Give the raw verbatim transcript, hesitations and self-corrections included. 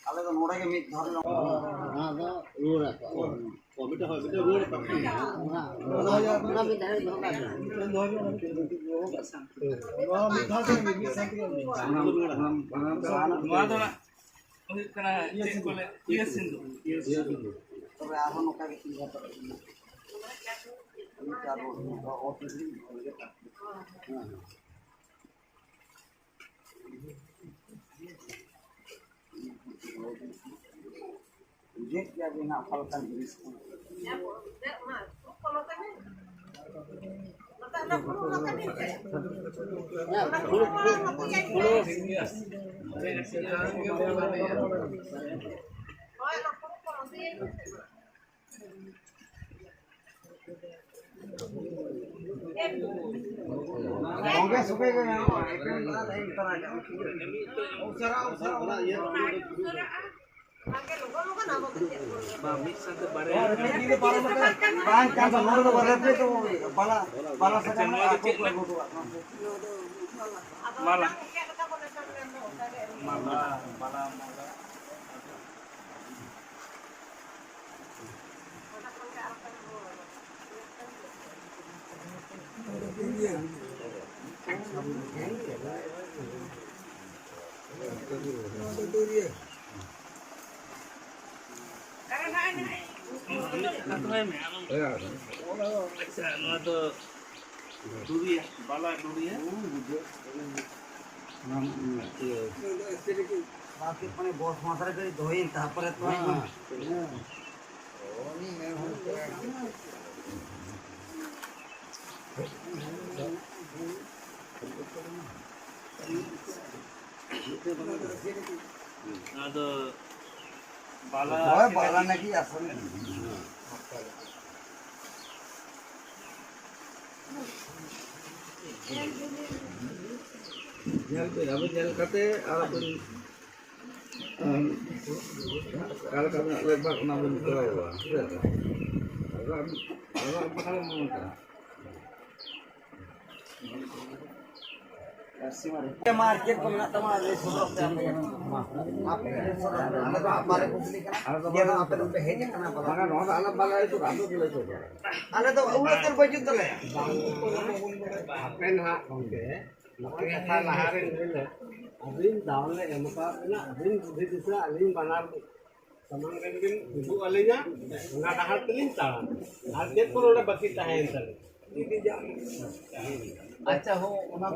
ᱟᱞᱮ ᱫᱚ ᱱᱚᱰᱮ ᱜᱮ ᱢᱤᱫ ᱫᱷᱟᱣ ᱞᱮ ᱚᱱᱟ ᱫᱚ ᱨᱩᱣᱟᱹᱲ ᱟᱠᱚ᱾ ᱚ, ᱢᱤᱫᱴᱟᱝ ᱦᱳᱭ, ᱢᱤᱫᱴᱟᱝ ᱨᱩᱣᱟᱹᱲ ᱟᱠᱚ᱾ ᱚᱱᱟ, ᱚᱱᱟ, ᱚᱱᱟ ᱢᱤᱫ ᱫᱷᱟᱣ ᱫᱚᱦᱚ ᱠᱟᱜ ᱯᱮ᱾ ᱱᱚᱣᱟ ᱢᱤᱫ ᱫᱷᱟᱣ ᱛᱮ ᱢᱤᱫ ᱥᱟᱶ ᱛᱮᱜᱮ ᱱᱚᱣᱟ ᱫᱚ ᱱᱟᱜ ᱦᱩᱭᱩᱜ ᱠᱟᱱᱟ, ᱪᱮᱫ ᱠᱚ ᱞᱟᱹᱭᱟ, ᱤᱭᱟᱹ ᱥᱤᱸᱫᱩᱨ᱾ ᱛᱚᱵᱮ ᱟᱨᱦᱚᱸ ᱱᱚᱝᱠᱟ ᱜᱮ ᱛᱤᱸᱜᱩ ᱦᱟᱛᱟᱲᱚᱜ ᱠᱟᱱᱟ᱾ ᱵᱩᱡᱷᱟᱹᱣ ᱜᱮᱭᱟ ᱵᱤᱱ ᱦᱟᱸᱜ ᱚᱠᱟ ᱞᱮᱠᱟᱱ ᱡᱤᱱᱤᱥ ᱠᱟᱱᱟ᱾ ᱜᱚᱝᱠᱮ ᱥᱩᱵᱮ ᱜᱮ ᱢᱮᱱᱟᱜᱼᱟ, ᱮᱯᱮᱢ ᱫᱟᱜ ᱨᱮ ᱤᱧ ᱛᱟᱨᱟ ᱜᱮ᱾ ᱩᱥᱟᱹᱨᱟ, ᱩᱥᱟᱹᱨᱟ, ᱚᱱᱟ ᱤᱭᱟᱹ ᱵᱟᱝ, ᱢᱤᱫ ᱥᱟᱶᱛᱮ ᱵᱟᱨᱭᱟ᱾ ᱦᱳᱭ, ᱢᱤᱫ ᱜᱮ ᱯᱟᱨᱚᱢ ᱠᱟᱛᱮ ᱵᱟᱝ ᱠᱟᱱ ᱫᱚ, ᱱᱚᱰᱮ ᱫᱚ ᱵᱟᱨᱭᱟ ᱯᱮ ᱫᱚ ᱵᱟᱞᱟ, ᱵᱟᱞᱟ ᱥᱟᱠᱟᱢ ᱟᱪᱪᱷᱟ, ᱱᱚᱣᱟ ᱫᱚ ᱟᱠᱚ ᱪᱮᱫ ᱠᱚ ᱠᱟᱱᱟ? ᱟᱹᱜᱩ ᱦᱚᱴᱚ ᱠᱟᱜ ᱠᱟᱱᱟ᱾ ᱢᱟᱞᱟ᱾ ᱢᱟᱞᱟ, ᱢᱟᱞᱟ, ᱢᱟᱞᱟ᱾ ᱟᱪᱪᱷᱟ, ᱱᱚᱣᱟ ᱫᱚ ᱰᱩᱨᱤᱭᱟ, ᱵᱟᱞᱟ ᱰᱩᱨᱤᱭᱟ᱾ ᱚᱱᱟ, ᱤᱭᱟᱹ, ᱵᱟᱥ ᱦᱩᱭᱩᱜ ᱠᱟᱱᱟ, ᱵᱚᱥ ᱢᱟᱥ ᱨᱮ ᱠᱟᱹᱴᱤᱡ ᱫᱚᱦᱚᱭᱤᱧ, ᱛᱟᱨᱯᱚᱨᱮ ᱛᱚ ᱦᱮᱸ᱾ ᱟᱫᱚ ᱵᱟᱞᱟ ᱦᱳᱭ, ᱵᱟᱞᱟ ᱱᱟᱠᱤ ᱟᱥᱚᱞ᱾ ᱧᱮᱞ ᱯᱮ, ᱟᱵᱚ ᱧᱮᱞ ᱠᱟᱛᱮ ᱟᱨ ᱟᱵᱚ, ᱟᱨ ᱚᱠᱟ ᱞᱮᱠᱟ ᱢᱮᱱᱟᱜ ᱞᱮ ᱵᱟᱝ, ᱚᱱᱟ ᱵᱚᱱ ᱠᱚᱨᱟᱣᱟ, ᱦᱮᱸ ᱥᱮ? ᱟᱵᱚᱣᱟᱜ, ᱟᱵᱚᱣᱟᱜ ᱵᱟᱝ ᱠᱟᱱᱟ᱾ ᱢᱟ, ᱪᱮᱫ ᱠᱚ ᱢᱮᱱᱟᱜ ᱛᱟᱢᱟ, ᱞᱟᱹᱭ ᱥᱚᱫᱚᱨᱚᱜ ᱯᱮ ᱟᱯᱮ᱾ ᱟᱯᱮ ᱞᱟᱹᱭ ᱥᱚᱫᱚᱨᱚᱜ ᱯᱮ᱾ ᱟᱞᱮ ᱫᱚ ᱦᱟᱸᱜ ᱵᱟᱞᱮ ᱠᱩᱥᱤᱜ ᱠᱟᱱᱟ᱾ ᱟᱞᱮ ᱫᱚ ᱡᱮ ᱵᱟᱞᱮ ᱱᱚᱣᱟ ᱛᱮ ᱯᱮ ᱦᱮᱡ ᱟᱠᱟᱱᱟ, ᱵᱟᱞᱮ ᱵᱟᱝᱟ, ᱱᱚᱣᱟ ᱫᱚ ᱟᱞᱮ ᱵᱟᱞᱮ ᱟᱹᱭᱥᱩᱨᱟ, ᱟᱯᱮ ᱜᱮ ᱞᱟᱹᱭ ᱥᱚᱫᱚᱨ᱾ ᱟᱞᱮ ᱫᱚ ᱩᱱᱟᱹᱜ ᱩᱛᱟᱹᱨ ᱵᱟᱹᱪᱩᱜ ᱛᱟᱞᱮᱭᱟ᱾ ᱟᱯᱮ ᱱᱟᱦᱟᱜ ᱜᱚᱢᱠᱮ, ᱱᱚᱜᱼᱚᱭ ᱠᱟᱛᱷᱟ ᱞᱟᱦᱟ ᱨᱮ ᱞᱟᱹᱭ ᱞᱮᱫ, ᱟᱹᱵᱤᱱ ᱫᱟᱣ ᱞᱮ ᱮᱢ ᱟᱠᱟᱫ ᱵᱤᱱᱟ, ᱟᱹᱵᱤᱱ ᱵᱩᱫᱷᱤ ᱫᱤᱥᱟᱹ ᱟᱹᱞᱤᱧ ᱵᱟᱱᱟᱨ ᱥᱟᱢᱟᱝ ᱨᱮ ᱵᱤᱱ ᱩᱫᱩᱜ ᱟᱹᱞᱤᱧᱟ, ᱚᱱᱟ ᱰᱟᱦᱟᱨ ᱛᱮᱞᱤᱧ ᱛᱟᱲᱟᱢ᱾ ᱟᱨ ᱪᱮᱫ ᱠᱚ ᱱᱚᱰᱮ ᱵᱟᱹᱠᱤ ᱛᱟᱦᱮᱸᱭᱮᱱ ᱛᱟᱹᱞᱤᱧᱟ? ᱟᱪᱪᱷᱟ, ᱦᱚᱸ, ᱚᱱᱟ